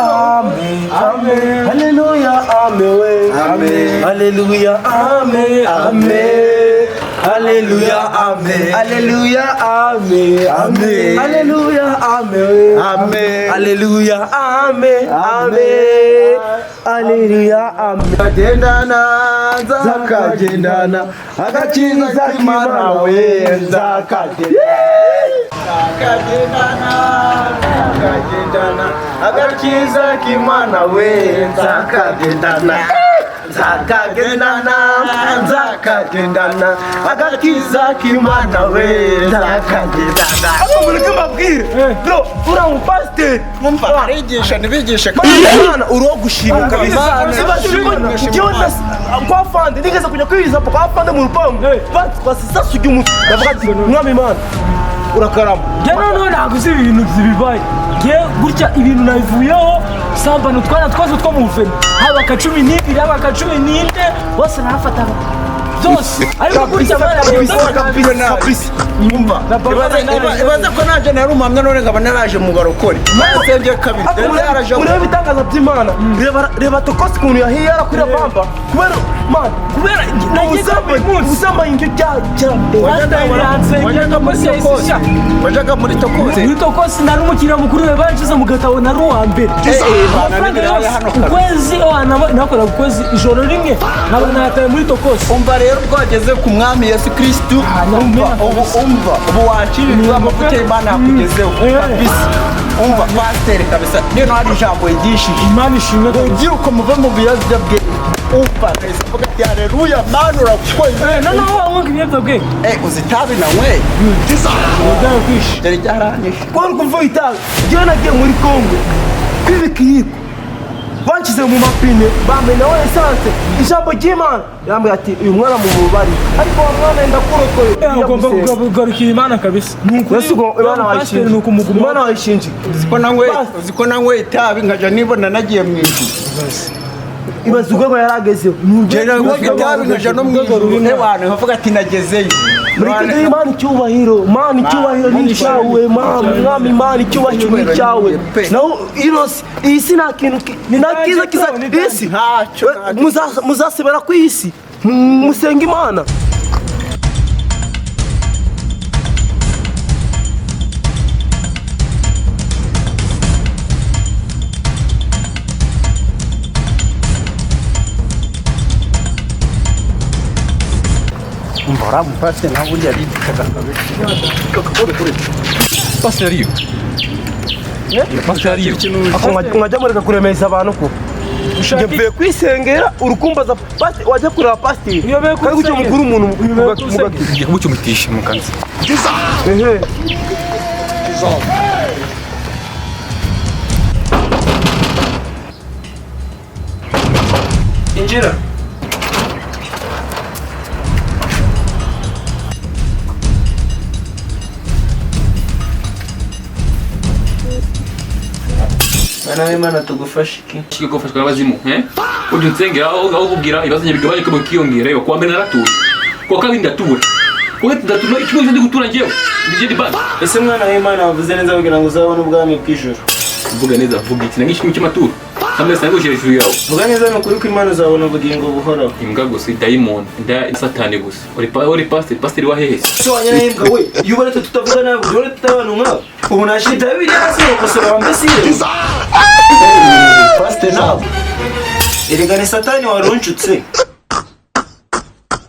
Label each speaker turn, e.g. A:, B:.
A: Amen. Amen. Hallelujah, amen. We.
B: Amen.
A: Hallelujah, amen. Amen. Hallelujah, amen. Hallelujah, amen.
B: Amen.
A: Hallelujah, amen.
B: Amen.
A: Hallelujah, amen. Amen. Hallelujah, amen.
B: Kagendana, nzakagendana agakiza k'Imana we, nzakagendana, nzakagendana agakiza k'Imana we, nzakagendana, nzakagendana, nzakagendana agakiza k'Imana we, nzakagendana.
A: Ariko mureke mbabwire, bro, uriya mupasiteri
B: Mwumva arigisha ntibigishe.
A: Imana uriho gushima kabisa.
B: Imana
A: Imana
B: ishimwe.
A: Njyewe kwa fande nigeze kujya kwiriza kwa fande mu rupangu, basisasuye umutwe, ndavuga ati: "Mwami Imana, urakarama."
C: Njye noneho ntabwo uzi ibintu bibaye. Njye gutya ibintu nabivuyeho, sambana utwana twose two mu buveni, haba aka 12, haba aka 14, bose narafataga byose, ariko gutya
A: Kabisa,
C: bana.
A: kabisa, kabisa.
B: Mwumva ibaze ko nanjye nari umuhamya, none nkaba naraje mu barokore, nasengeye kabiri
A: Ariko
B: yaraje.
A: murebe ibitangaza by'Imana. Reba, reba Tokosi ukuntu yahiye yarakurira pampa kubera man
C: Kubera nagize buri munsi.
A: Ubusambanyi nicyo cyaha cya mbere.
B: Wajyaga muri Tokosi, wajyaga muri Tokosi.
C: Muri Tokosi nari umukiriya mukuru we, banshyize mu gatabo, nari uwa mbere. Amafaranga
B: n'ibirayi
C: yose
B: hano kabisa.
C: ukwezi nakoraga ukwezi, ijoro rimwe nkaba nataye muri Tokosi.
B: Umva rero, twageze ku mwami Yesu Kirisitu. Umva ubu, umva ubu wakirirwa, amavuta y'Imana yakugezeho kabisa. Umva pasiteri kabisa, niyo hari ijambo yigishije.
C: Imana ishimwe kabisa.
B: Urubyiruko, muve mu biyobyabwenge. Umva kabisa, avuga ati: "Haleluya, Mana urakoze."
C: Noneho wanywaga ibiyobyabwenge?
B: Uzi itabi nanyweye?
C: Byarakwishe.
B: Dore ryaranyishe.
A: Kubera ukumva itabi, njyewe nagiye muri Kongo kwiba ikiyiko, banshyize mu mapine, bamenaho essence. Ijambo ry'Imana yambwiye ati: "Uyu mwana mu mubari, ariko wa mwana yenda kurokoye."
C: Ugomba kugarukira Imana kabisa, ni ukuri.
A: Yesu ngo Imana
C: Pasiteri
A: wayishinja
C: ni ukumuguma.
A: Imana wayishinja.
B: Uzi ko nanyweye itabi nkajya nibona nagiye mu ijuru?
A: Ibaze urwego yari agezeho.
B: Njye nanywaga itabi nkajya no mu ijuru, ewana nkavuga ati: "Nagezeyo."
A: Mureke duhe Imana icyubahiro. Mana, icyubahiro ni icyawe. Mana, Mwami Imana, icyubahiro ni icyawe. Naho ino si iyi si, nta kintu nta cyiza kiza iyi si.
B: Ntacyo, ntacyo.
A: Muzasebera ku isi. Musenge Imana.
B: Umva, uriya mupasiteri nawe burya yarigishaga kabisa.
D: Pasiteri ariyo. Pasiteri ariyo.
A: Ako mwajya mureka kuremeza abantu, ko njye mvuye kwisengera, urukumbaza wajya kureba pasiteri
C: Uyobewe ku
A: kandi gutyo
C: rusengero.
A: mukuru umuntu
C: Uyobewe ku rusengero.
D: Ngiye kumucumitisha mu kanzu.
A: Ehe.
C: Injira.
E: Mwana w'Imana, tugufashe iki?
D: Shike gufashwa n'abazimu, eh? Ujya unsengera aho kubwira ibibazo bigabanyuke bikiyongera. Yo kuwa mbere naratura. Kuwa kabiri ndatura. Kuwa gatatu ndatura. Icyumweru cyose ndi gutura njyewe. Ndi ndi bad.
E: Ese mwana w'Imana, wavuze neza kugira ngo uzabone ubwami bw'ijuru?
D: Vuga neza, vuga iki? Nangisha kimwe cy'amaturo. Samwe sango hejuru yawe.
E: Vuga neza, ni ukuri ko Imana uzabona ubugingo buhoraho.
D: Imbwa gusa, dayimoni, nda satani gusa. Uri pasiteri, pasiteri wa hehe?
E: Se wanyana y'imbwa we, iyo ubona twe tutavuga nabi, ubona tutari abantu nkawe, ubu nashita Bibiliya hasi ngakosora wa mbesire.
B: Pasiteri nawe.
E: Erega ni Satani wari unshutse.